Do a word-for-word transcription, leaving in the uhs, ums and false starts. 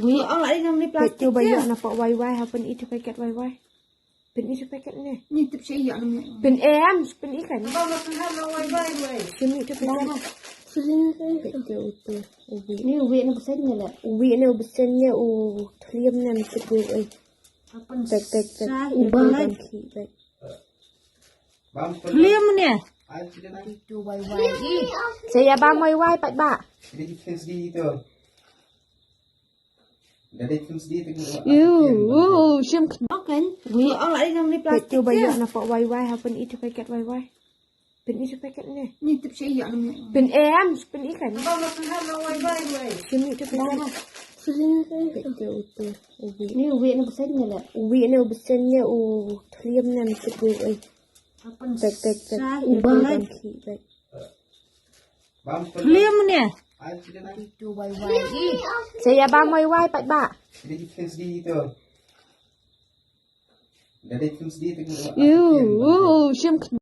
Wi, ong ai ngam ni plastik. Peit tu ba ïoh na pok wai wai, ha pyn i tu paket wai wai. Pyn i tu paket ne. Ni tip sha ïoh na mi. Pyn em, pyn i kan. Ba ma pyn ha na wai wai wai. Pyn i tu paket. Peit tu u tu. U wi. Ni u wi na besen ne le. U wi na u besen ne u thliem ne mi tip u wi. Tek tek tek. U ba lai. Thliem ne. Sa ïa bam wai wai pat ba. Iu, u, u, shim khnok kan. Wi, ong ai ngam ni plastik. Peit tu ba ïoh na pok wai wai, ha pyn i tu paket wai wai. Pyn i tu paket ne. Ni tip sha ïoh na mi. Pyn em, pyn i kan. Ba ma pyn ha na wai wai wai. Shim i tu paket. Peit tu u tu. U wi. Ni u wi na besen ne le. U wi na u besen ne u thliem ne mi tip u wi. Tek tek tek. U ba lai. Thliem ne. Sa ïa bam wai wai pat ba. Iu, u, u, shim khnok.